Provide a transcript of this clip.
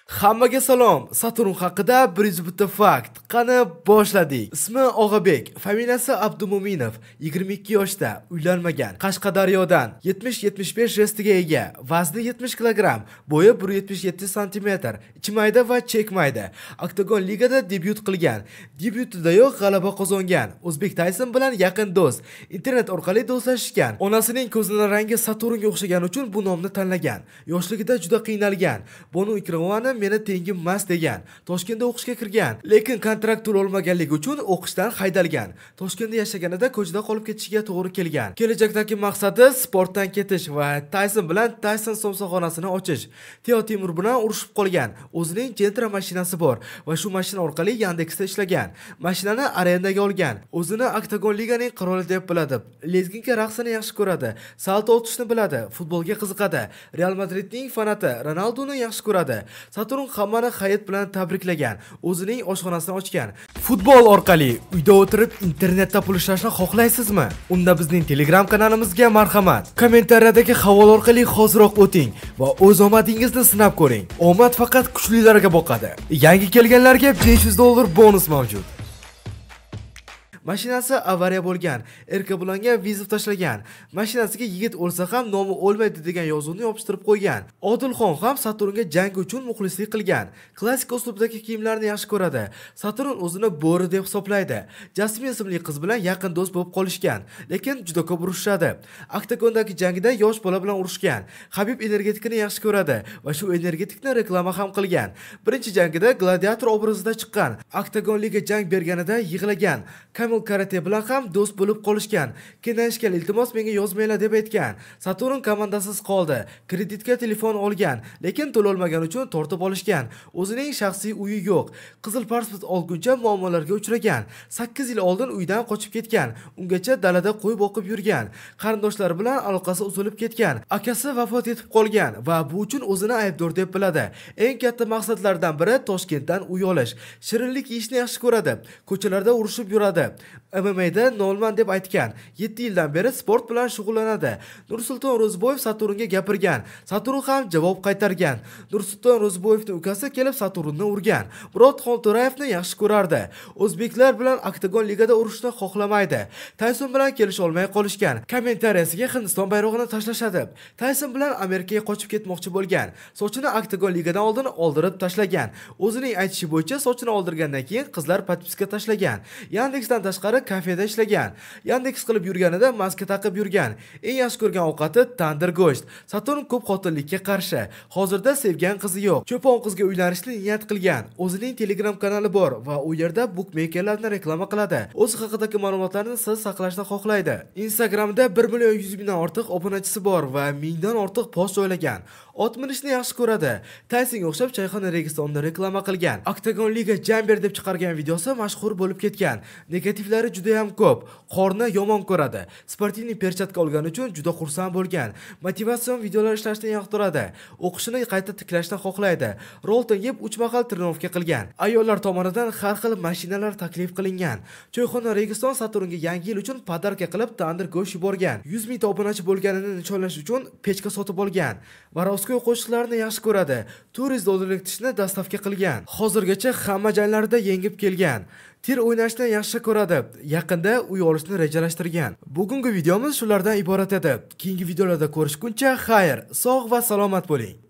Hammaga salom. Saturn haqida 101 fakt. Qani boshladik. Ismi Og'abek, familiyasi Abdumo'minov, 22 yoshda, uylanmagan, Qashqadaryodan, 70-75 restiga ega, vazni 70 kg, bo'yi 177 sm, ichmaydi va chekmaydi. Oktagon ligada debyut qilgan. Debyutidayoq g'alaba qozongan. O'zbek Tayson bilan yaqin do'st. Internet orqali do'stlashishgan. Onasining ko'zining rangi Saturnga o'xshagani uchun bu nomni tanlagan. Yoshligida juda qiynalgan. Bonu Ikromovani meni tengim emas degan. Toshkentda o'qishga kirgan, lekin kontrakt to'lolmaganligi uchun o'qishdan haydalgan. Toshkentda yashaganida ko'chada qolib ketishiga to'g'ri kelgan. Kelajakdagi maqsadi sportdan ketish va Tayson bilan Tayson somsaxonasini ochish. Teo Temur bilan urushib qolgan. O'zining Gentra mashinasi bor va shu mashina orqali Yandexda ishlagan. Mashinani arendaga olgan. O'zini Oktagon liganing qiroli deb biladi. Lezginka raqsini yaxshi ko'radi. Salto otishni biladi. Futbolga qiziqadi. Real Madridning fanati, Ronaldoni yaxshi ko'radi. Saturn hammani hayit bilan tabriklagan. O'zining oshxonasini ochgan. Futbol orqali uyda o'tirib internetda pul ishlashni xohlaysizmi? Unda bizning Telegram kanalimizga marhamat. Kommentariyadagi havola orqali hoziroq o'ting va o'z omadingizni sinab ko'ring. Omad faqat kuchlilarga boqadi. Yangi kelganlarga $500 bonus mavjud. Mashinasi avariya bo'lgan, Erkabulonga vizov tashlagan. Mashinasiga yigit o'lsa ham nomi o'lmaydi degan yozuvni yopishtirib qo'ygan. Odilxon ham Saturnga jang uchun muxlislik qilgan. Klassik uslubdagi kiyimlarni yaxshi ko'radi. Saturn o'zini bo'ri deb hisoblaydi. Jasmin ismli qiz bilan yaqin do'st bo'lib qolishgan, lekin juda ko'p urushishadi. Oktagondagi jangida yosh bola bilan urushgan. Habib energetikani yaxshi ko'radi va shu energetikni reklama ham qilgan. Birinchi jangida gladiator obrazida chiqqan. Oktagon liga jang berganida yig'lagan. Kamil karate bilan ham do'st bo'lib qolishgan. Kenashgan, iltimos menga yozmanglar deb aytgan. Saturn komandasiz qoldi. Kreditga telefon olgan, lekin to'lolmagani uchun tortib olishgan. O'zining shaxsiy uyi yo'q. Qizil pasport olguncha muammolarga uchragan. 8 yil oldin uydan qochib ketgan. Ungacha dalada qo'y boqib yurgan. Qarindoshlari bilan aloqasi uzilib ketgan. Akasi vafot etib qolgan va bu uchun o'zini aybdor deb biladi. Eng katta maqsadlaridan biri Toshkentdan uy olish. Shirinlik yeyishni yaxshi ko'radi. Ko'chalarda urushib yuradi. MMA'da nolman deb aytgan. 7 yildan beri sport bilan shug'ullanadi. Nursulton Ro'ziboyev Saturnga gapirgan. Saturn ham javob qaytargan. Nursulton Ro'ziboyevning ukasi kelib Saturnni urgan. Murod Xonto'rayevni yaxshi ko'rardi. O'zbeklar bilan Oktagon ligada urushni xohlamaydi. Tayson bilan kelisha olmay qolishgan. Kommentariyasiga Hindiston bayrog'ini tashlashadi. Tayson bilan Amerikaga qochib ketmoqchi bo'lgan. Sochini Oktagon ligadan oldin oldirib tashlagan. O'zining aytishi bo'yicha sochini oldirgandan keyin qizlar podpiska tashlagan. Yandexdan tashqari kafeda ishlagan. Yandex qilib yurganida maska taqib yurgan. Eng yaxshi ko'rgan ovqati tandir go'sht. Saturn ko'p xotinlikka qarshi. Hozirda sevgan qizi yo'q. Cho'pon qizga uylanishni niyat qilgan. O'zining Telegram kanali bor va u yerda bukmekerlarni reklama qiladi. O'zi haqidagi ma'lumotlarni sir saqlashni xohlaydi. Instagramda 1 100 000 dan ortiq obunachisi bor va 1000 dan ortiq post joylagan. Ot minishni yaxshi ko'radi. Taysonga o'xshab choyxona Registonda reklama qilgan. Oktagon liga jamber deb chiqargan videosi mashhur bo'lib ketgan. Negativlari juda ham ko'p. Qorni yomon ko'radi. Sportivniy perchatka olgani uchun juda xursand bo'lgan. Motivatsion videolar ishlashni yoqtiradi. O'qishini qayta tiklashni xohlaydi. Rolton yeb 3 mahal trenirovka qilgan. Ayollar tomonidan har xil mashinalar taklif qilingan. Choyxona Registon Saturnga yangi yil uchun podarka qilib tandir go'sht yuborgan. 100 mingta obunachi bo'lganini nishonlash uchun pechka sotib olgan. Varovskoy qo'shiqlarini yaxshi ko'radi. 400 dollarlik tishni dastavka qilgan. Hozirgacha hamma janglarda yengib kelgan. Tir o'ynashni yaxshi ko'radi. Yaqinda uy olishni rejalashtirgan. Bugungi videomiz shulardan iborat edi. Keyingi videolarda ko'rishguncha xayr, sog' va salomat bo'ling.